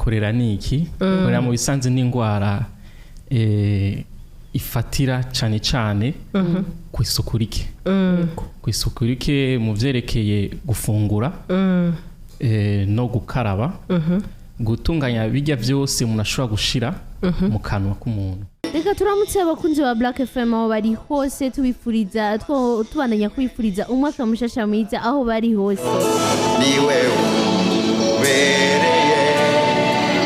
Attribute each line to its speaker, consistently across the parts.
Speaker 1: Korera ni iki? Korera mu bisanzwe n'indwara ifatira cyane cyane ku isuku rike, ku isuku rike mu byerekeye gufungura no gukaraba, gutunganya bijya byose umuntu ashobora gushira mu kanwa k'umuntu.
Speaker 2: Reka turamutse abakunzi ba Black FM aho bari hose, tubifuriza tubandanya kubifuriza umwaka mushasha mwiza aho bari hose.
Speaker 3: Niwe ubereye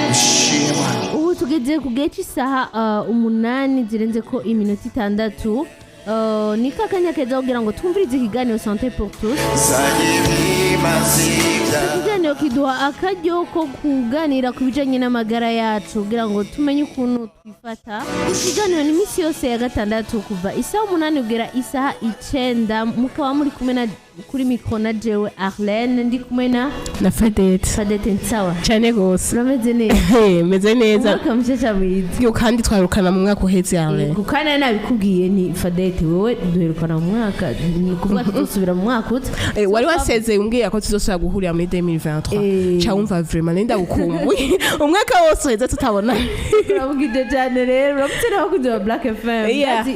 Speaker 3: gushimwa.
Speaker 2: Ubu tugeze ku gihe cy'isaha 8 zirenze ko iminota 6. Ni kakanya keza kugira ngo twumvirize ikiganiro Santé pour tous.
Speaker 3: Zanye ibimazi bya
Speaker 2: Ikiganiro kiduha akaryo ko kuganira ku bijanye n'amagara yacu kugira ngo tumenye ukuntu twifata. Ikiganiro ni iminsi yose ya gatandatu kuva isaha 8 kugera isaha 9, mukaba muri kumwe na kuri mikoro na jewe Arlene, ndi kumwe na
Speaker 4: na Fadete.
Speaker 2: Fadete Nsawa.
Speaker 4: Cyane gose.
Speaker 2: Urameze neza?
Speaker 4: Meze neza.
Speaker 2: Umwaka mushasha mwiza.
Speaker 4: Yo, kandi twarukana mu mwaka uheze yawe.
Speaker 2: Kuko nari nabikubwiye ni Fadete, wowe duherukana mu mwaka, ni ukuvuga tuzosubira mu mwaka uza.
Speaker 4: Wari wasezeye umbwira ko tuzosubira guhurira muri 2023. Ca wumva vraiment nenda gukumbuye umwaka wose uheze tutabona.
Speaker 2: Urabwije cyane rero, uramutse n'abakunzi ba Black FM.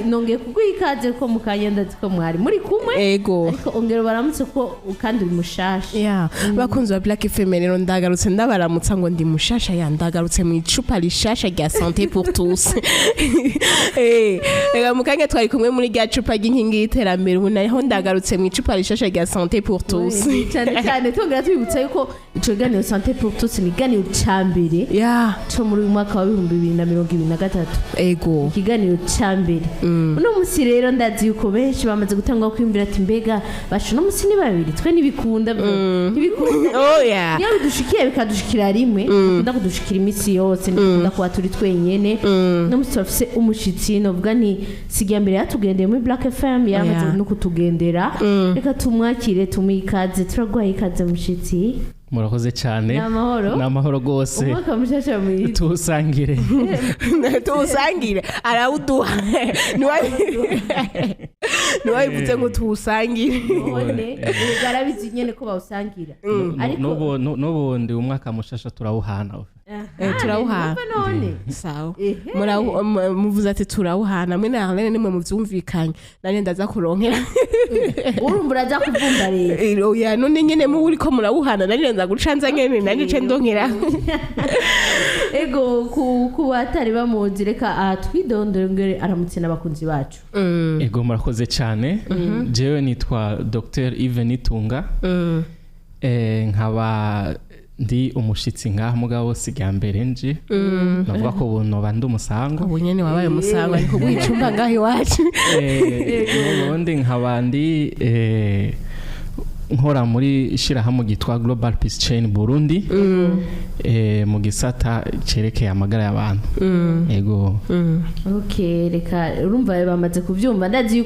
Speaker 2: Nongeye kuguha ikaze ko mu kanya ndazi ko mwari muri kumwe.
Speaker 4: Ego.
Speaker 2: Ariko ongera baramutse ko kandi uri mushasha.
Speaker 4: Yeah. Bakunzi ba Black FM rero, ndagarutse, ndabaramutsa ngo ndi mushasha ya ndagarutse mu icupa rishasha rya Santé pour tous. Reka mu kanya twari kumwe muri rya cupa ry'inkingi y'iterambere, ubu naho ndagarutse mu icupa rishasha rya Santé pour tous.
Speaker 2: Cyane cyane tongera tubibutsa yuko ico kiganiro Santé pour tous ni ikiganiro ca mbere co muri uyu mwaka wa 2023. Ikiganiro ca mbere uno musi rero, ndazi yuko benshi bamaze gutangwa kwiyumvira ati: "Mbega basha uno musi ni babiri?" Twe ntibikunda, ntibikunda.
Speaker 4: Oh yeah.
Speaker 2: Iyo bidushikiye bikadushikira rimwe, bikunda kudushikira iminsi yose, ntibikunda kuba turi twenyene. Uno musi turafise umushitsi, novuga nti si mbere yatugendeye muri Black FM, yaramaze no kutugendera. Reka tumwakire, tumuhe ikaze. Turaguhaye ikaze, mushitsi.
Speaker 1: Murakoze cyane.
Speaker 2: Ni amahoro?
Speaker 1: Ni amahoro rwose.
Speaker 2: Umwaka mushasha mwiza.
Speaker 1: Tuwusangire.
Speaker 4: Tuwusangire, arawuduha. Niwabivuze ngo tuwusangire.
Speaker 2: None barabizi nyene ko bawusangira, ariko
Speaker 1: N'ubundi umwaka mushasha turawuhana.
Speaker 4: Turawuhana.
Speaker 2: Numva none.
Speaker 4: Sawa.
Speaker 2: Ehe.
Speaker 4: Muvuze ati turawuhana mwe na Arlene, nimwe muvyumvikanye, nanje ndaza kuronkera.
Speaker 2: Urumva uraza kuvumba rero.
Speaker 4: Oya, none nyene muba uriko murawuhana, nanje nza gucanza nyene, nanje ce ndongera.
Speaker 2: Ego, ku batari bamuzi, reka atwidondore ngere aramutse n'abakunzi bacu.
Speaker 1: Ego, murakoze cyane. Jewe nitwa Dr Yves Nitunga. Nkaba ndi umushitsi ngaha, mugabo si irya mbere nje, navuga ko ubu noba ndi umusango.
Speaker 4: Ubu nyene wabaye umusango, ariko guha icumba ngaho iwacu.
Speaker 1: N'ubundi nkaba ndi nkora muri ishirahamwe ryitwa Global Peace Chain Burundi, mu gisata cerekeye amagara y'abantu. Ego.
Speaker 2: Okay, reka urumva bamaze kubyumva. Ndazi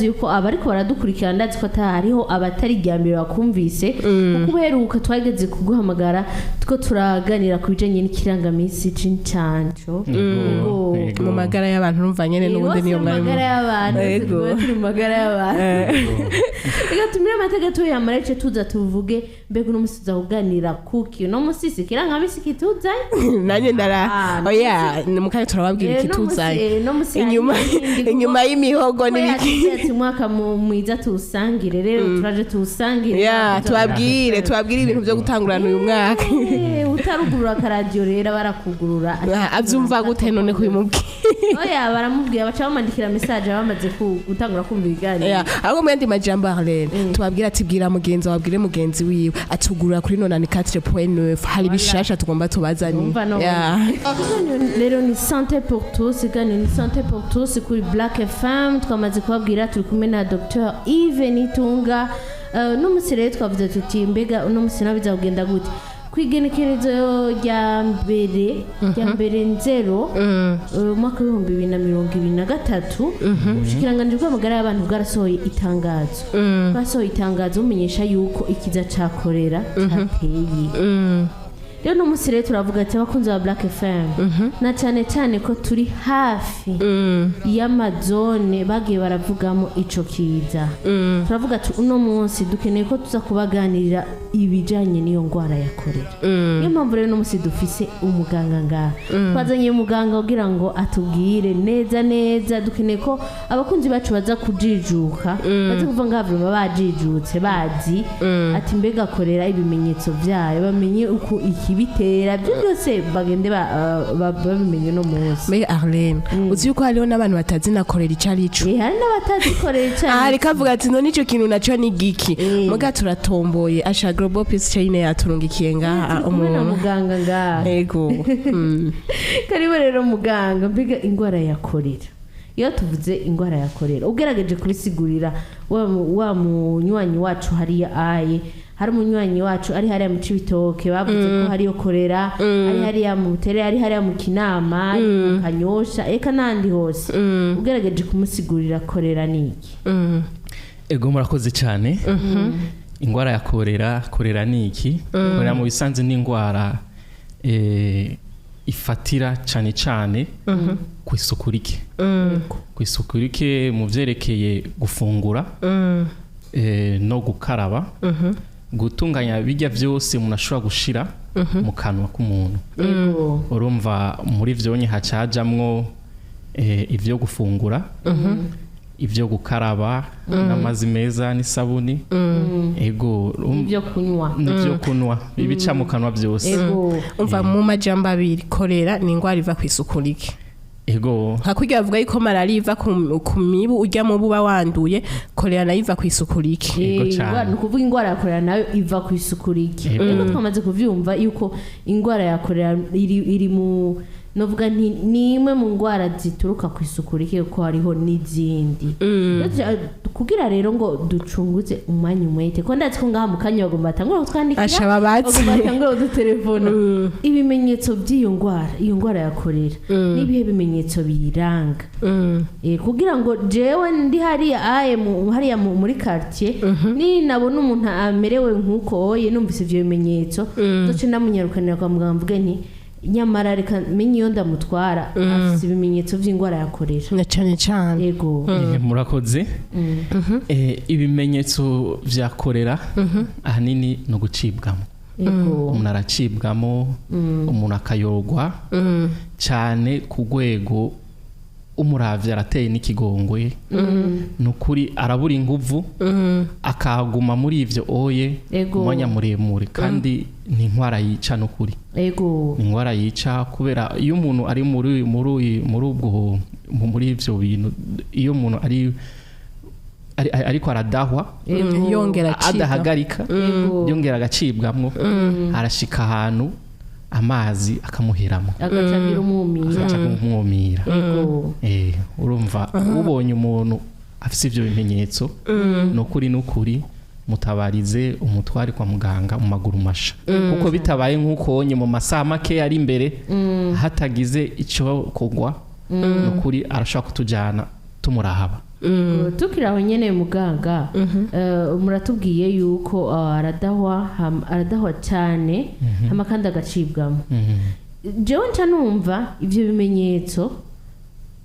Speaker 2: yuko abariko baradukurikirana, ndazi ko hariho abatari irya mbere bakumvise, kuko uheruka twageze kuguhamagara two turaganira ku bijanye n'ikirangamisi c'incanco.
Speaker 1: Ego, ego.
Speaker 4: Mu magara y'abantu, urumva nyene n'ubundi niyo
Speaker 2: mu
Speaker 4: mwari
Speaker 2: magara y'abantu.
Speaker 4: Ego.
Speaker 2: Turi mu magara y'abantu. Reka tumire amateka tuyamara ice tuza tuvuge mbega uno musi tuza kuganira kuki. Uno musi si ikirangamisi kituzanye.
Speaker 4: Nanjye ndara
Speaker 2: Ah,
Speaker 4: oya, ni mu kanya turababwira ikituzanye.
Speaker 2: No musi hari
Speaker 4: Inyuma
Speaker 2: n'ibindi, kuko
Speaker 4: inyuma y'imihogo
Speaker 2: ko
Speaker 4: n'ibiki.
Speaker 2: yatubwiye ati umwaka mwiza tuwusangire, rero turaje tuwusangire.
Speaker 4: Ya, tubabwire ibintu byo gutangurana uyu mwaka.
Speaker 2: Utarugurura akaradiyo rero barakugurura.
Speaker 4: Ah, abyumva gute none kubimubwira?
Speaker 2: Oya, baramubwira, baca bamwandikira message bamaze gutangura kumva ibiganiro.
Speaker 4: Ya, ahubwo mu yandi majambo, Arlene, tubabwira ati bwira mugenzi wawe, abwire mugenzi wiwe atugurura kuri 94.9, hari bishasha tugomba tubazaniye.
Speaker 2: Umva none.
Speaker 4: Ya.
Speaker 2: Ikiganiro rero ni Santé pour tous, ikiganiro ni Santé pour tous kuri Black FM. Twamaze kubabwira turi kumwe na Dr Yves Nitunga. Uno munsi rero twavuze tuti mbega uno munsi nawe biza kugenda gute? Ku igenekerezo rya mbere nzero umwaka w'2023, ubushikiranganji bw'amagara y'abantu bwarasohoye itangazo, bwasohoye itangazo bumenyesha yuko ikiza ca korera cateye. Rero uno munsi rero turavuga ati abakunzi ba Black FM, na cyane cyane ko turi hafi y'amazone bagiye baravugamo ico kiza, turavuga ati uno munsi dukeneye ko tuza kubaganirira ibijanye n'iyo ndwara ya korera. Niyo mpamvu rero uno munsi dufise umuganga ngaha, twazanye umuganga kugira ngo atubwire neza neza. Dukeneye ko abakunzi bacu baza kujijuka, baza kuva ngaha vraiment bajijutse, bazi ati mbega korera, ibimenyetso byayo, bamenye uko ikibitera, ibyo byose bagende babimenye uno munsi.
Speaker 4: Mbega Arlene, uzi yuko hariho n'abantu batazi na korera ico ari co?
Speaker 2: Hari n'abatazi korera
Speaker 4: Aha
Speaker 2: cyane.
Speaker 4: reka avuga ati none ico kintu naco ni giki? Muga turatomboye, asha Global Peace Chain yaturungikiye ngaha
Speaker 2: Turi kumwe na
Speaker 4: umuntu.
Speaker 2: muganga ngaha.
Speaker 4: Ego.
Speaker 2: Karibu rero muganga. Mbega indwara ya korera, iyo tuvuze indwara ya korera, ugerageje kubisigurira wa munywanyi wacu hariya aye, hari umunywanyi wacu ari hariya mu Cibitoke bavuze ko hariyo korera, ari hariya mu Butere, ari hariya mu Kinama, ari mu Kanyosha, eka n'ahandi hose, ugerageje kumusigurira korera ni iki?
Speaker 1: Ego, murakoze cyane. Indwara ya korera, korera ni iki? Korera mu bisanzwe ni indwara ifatira cyane cyane ku isuku rike, ku isuku rike mu byerekeye gufungura no gukaraba, gutunganya bijya byose umuntu ashobora gushira mu kanwa k'umuntu. Urumva muri vyonye hacajamwo ivyo gufungura, ivyo gukaraba n'amazi meza n'isabuni, ego.
Speaker 2: Ibyo kunywa.
Speaker 1: N'ivyo kunywa, ibica mu kanwa byose.
Speaker 4: Umva, mu majambo abiri, korera ni indwara iva ku isuku rike. Nka kurya bavuga yuko malariya iva ku mibu, urya mubu uba wanduye, korera nayo iva ku isuku rike.
Speaker 1: Yego cane.
Speaker 2: Ni ukuvuga indwara ya korera nayo iva ku isuku rike. Rero twamaze kuvyumva yuko indwara ya korera iri mu, novuga nti ni imwe mu ndwara zituruka ku isuku rike, kuko hariho n'izindi. Rero kugira rero ngo ducunguze umwanya umwete, ko ndazi ko ngaha mu kanya bagomba batangura kutwandikira,
Speaker 4: Asha babatse.
Speaker 2: bagomba batangura kudutelefona, ibimenyetso by'iyo ndwara, iyo ndwara ya korera, n'ibihe bimenyetso biyiranga, kugira ngo jewe ndi hariya aye hariya muri quartier, ni nabona umuntu amerewe nk'uko oye, numvise ivyo bimenyetso, nzoce ndamunyarukanira kwa muganga, mvuge nti nyamara reka menye iyo ndamutwara, afise ibimenyetso vy'indwara ya korera.
Speaker 4: Na cane cane.
Speaker 2: Yego.
Speaker 1: Murakoze. Ibimenyetso vya korera ahanini ni ugucibwamo. Umuntu aracibwamo, umuntu akayorwa cyane ku rwego umuravyi arateye n'ikigongwe, ni ukuri arabura inguvu, akaguma muri ivyo oye umwanya muremure, kandi ni inkwara yica n'ukuri. Ni ingwara yica, kubera iyo umuntu ari muri ubwo, muri ivyo bintu, iyo umuntu ari ariko aradahwa,
Speaker 4: Yongera acibwa.
Speaker 1: adahagarika, yongera agacibwamwo, arashika ahantu amazi akamuheramo.
Speaker 2: Agacagira umwumira.
Speaker 1: Agaca kumwumira. Urumva ubonye umuntu afise ivyo bimenyetso, ni ukuri mutabarize, umutware kwa muganga mu maguru masha, kuko bitabaye nk'uko wonye mu masaha make ari imbere hatagize ico kugwa, ni ukuri arashobora kutujana tumurahaba.
Speaker 2: Tukiri aho nyene muganga, muratubwiye yuko aradahwa, aradahwa cyane, hama kandi agacibwamo. Jewe nca numva ivyo bimenyetso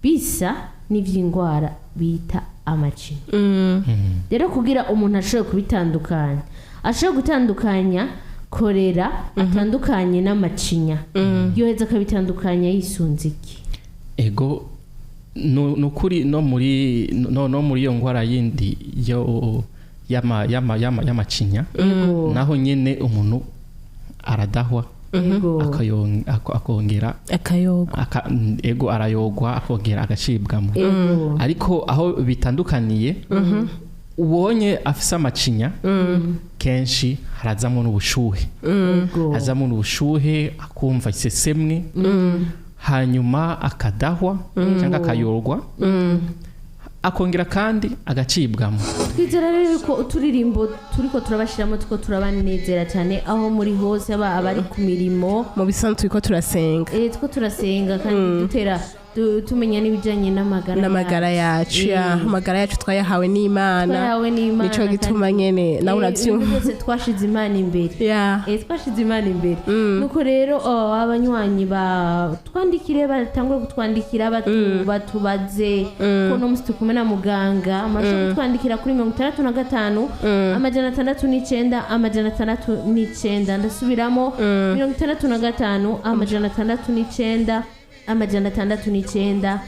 Speaker 2: bisa n'ivy'indwara bita amacinya. Rero kugira umuntu ashobore kubitandukanya, ashobore gutandukanya korera atandukanye n'amacinya, yoheza akabitandukanya yisunze iki?
Speaker 1: Ego, nukuri no muri iyo ndwara yindi yo yama yama yama y'amacinya, naho nyene umuntu aradahwa, akongera
Speaker 4: akayogwa.
Speaker 1: Ego, arayogwa, akongera agacibwamo. Ariko aho bitandukaniye, ubonye afise amacinya kenshi harazamwo n'ubushuhe. Hazamo n'ubushuhe, akumva isesemwe, hanyuma akadahwa cyangwa akayorwa, akongera kandi agacibwamo.
Speaker 2: Twizera rero yuko uturirimbo turiko turabashiramo tuko turabanezera cyane aho muri hose, aba abari ku mirimo.
Speaker 4: Mu bisanzwe turiko turasenga.
Speaker 2: Two turasenga kandi dutera Tumenya n'ibijyanye n'amagara
Speaker 4: N'amagara yacu ya amagara yacu twayahawe n'Imana.
Speaker 2: Twayahawe n'Imana,
Speaker 4: Nico gituma
Speaker 2: kandi-
Speaker 4: nyene nawe uravyumva.
Speaker 2: Ibintu byose twashize Imana imbere. Twashize Imana imbere. Nuko rero, oh, abanywanyi ba twandikire, batangure kutwandikira, batubaze ko no musi turi kumwe na muganga. Murashobora kutwandikira kuri 65 609 609. Ndasubiramo: 65 609 609.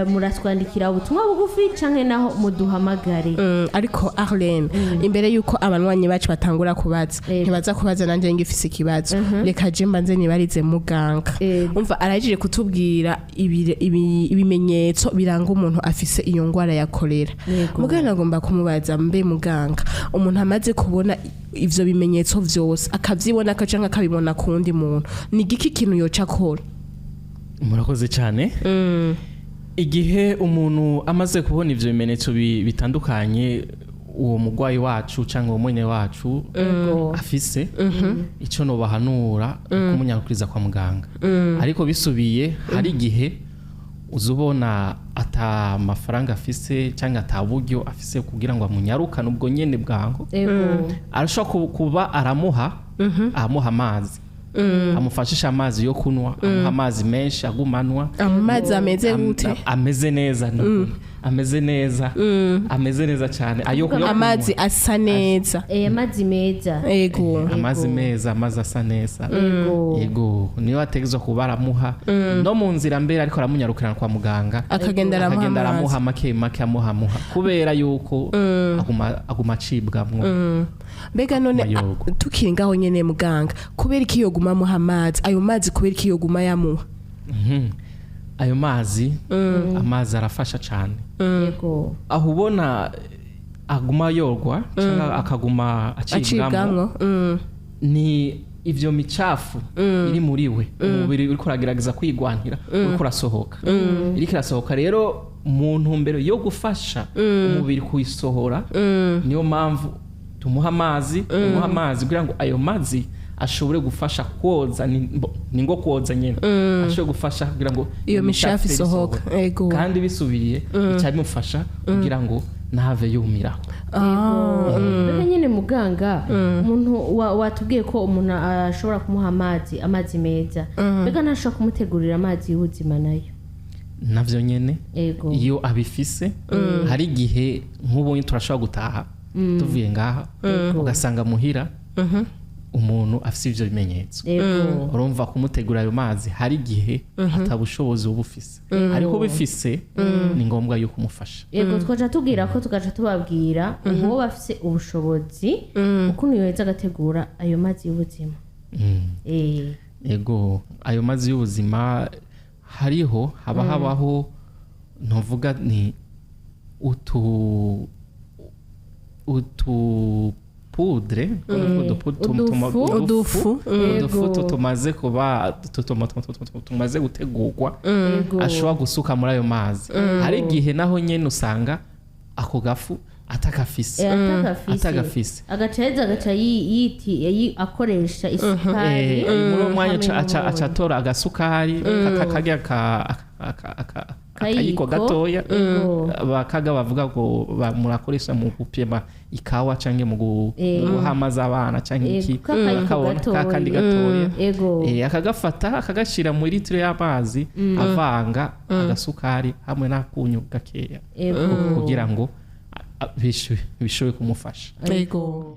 Speaker 2: Muratwandikira ubutumwa bugufi canke naho muduhamagare.
Speaker 4: Ariko Arlene, imbere yuko abanywanyi bacu batangura kubaza, ntibaza kubaza nanje ngifise ikibazo. Reka je mbanze nibarize muganga. Umva, arajije kutubwira ibimenyetso biranga umuntu afise iyo ngwara ya kolera. Muganga, agomba kumubaza: mbe muganga, umuntu amaze kubona ivyo bimenyetso vyose, akavyibona canke akabibona ku wundi muntu, ni igiki kintu yoca akora?
Speaker 1: Murakoze cyane. Igihe umuntu amaze kubona ivyo bimenyetso bitandukanye uwo mugwayi wacu cyangwa uwo mwene wacu afise, icyo nobahanura ni ukumunyarukiriza kwa muganga. Ariko bisubiye, hari igihe uza ubona ata mafaranga afise cyangwa ata buryo afise kugira ngo amunyarukane ubwo nyene bwango, arashobora kuba amuha amazi, amufashisha amazi yo kunywa, amuha amazi menshi agumanwa.
Speaker 4: Amazi ameze gute?
Speaker 1: Ameze neza, no, ameze neza, ameze neza cyane, ayo yo kunywa.
Speaker 4: Amazi asa neza.
Speaker 2: Amazi meza.
Speaker 1: Amazi meza, amazi asa neza. Yego, niyo ategerezwa kuba aramuha no mu nzira mbere ariko aramunyarukirana kwa muganga.
Speaker 4: Akagenda aramuha
Speaker 1: Akagenda
Speaker 4: amazi.
Speaker 1: aramuha make make, amuha kubera yuko aguma acibwamwo.
Speaker 4: Mbega none
Speaker 1: Mayogo.
Speaker 4: Tukiri ngaho nyene muganga, kubera iki yoguma amuha amazi, ayo mazi kubera iki yoguma yamuha?
Speaker 1: Ayo mazi, amazi arafasha cyane. Aho ubona aguma yorwa cyangwa akaguma acibwamo,
Speaker 4: Acibwamwo.
Speaker 1: Ni ivyo micafu iri muri we, umubiri uriko uragerageza kwigwanira, uriko urasohoka, iriko irasohoka. Rero mu ntumbero yo gufasha umubiri kuyisohora, niyo mpamvu tumuha amazi, tumuha amazi kugira ngo ayo mazi ashobore gufasha koza, ni ngo koza nyene, ashobore gufasha kugira ngo
Speaker 4: Iyo micafu isohoka.
Speaker 1: isohoke. Kandi bisubiye bica bimufasha kugira ngo ntave yumiraho.
Speaker 2: Mbega nyine muganga, umuntu watubwiye ko umuntu ashobora kumuha amazi, amazi meza, mbega ntashobora kumutegurira amazi y'ubuzima nayo?
Speaker 1: Navyo nyene, iyo abifise. Hari igihe nk'ubu turashobora gutaha tuvuye ngaha, ugasanga muhira umuntu afise ivyo bimenyetso. Urumva, kumutegura ayo mazi, hari igihe atabushobozi uba ufise, ariko ubifise ni ngombwa yuko umufasha.
Speaker 2: Yego, twaca tubwira ko tugaca tubabwira uwo bafise ubushobozi ukuntu yoheza agategura ayo mazi y'ubuzima.
Speaker 1: Yego, ayo mazi y'ubuzima hariho, haba habaho, ntuvuga ni utu poudre,
Speaker 2: Udufu.
Speaker 4: Udufu.
Speaker 1: Udufu tumaze kuba tumaze gutegurwa, ashobora gusuka muri ayo mazi. Hari igihe naho nyene usanga ako gafu atakafise.
Speaker 2: Atagafise.
Speaker 1: Atagafise.
Speaker 2: Agaca aheza agaca akoresha isukari.
Speaker 1: Muri uwo mwanya
Speaker 2: hamwe n'umunyu.
Speaker 1: aca atora agasukari karya akayiko
Speaker 2: Kayiko.
Speaker 1: gatoya bakaga bavuga ngo murakoresha mu gupima ikawa canke mu guha amazi abana canke iki.
Speaker 2: Kakayiko
Speaker 1: Bakabona
Speaker 2: gatoya.
Speaker 1: kakandi gatoya.
Speaker 2: Ego.
Speaker 1: Akagafata akagashira muri litiro y'amazi, avanga agasukari hamwe n'akunyu gakeya kugira ngo bishobore kumufasha.
Speaker 4: Ego.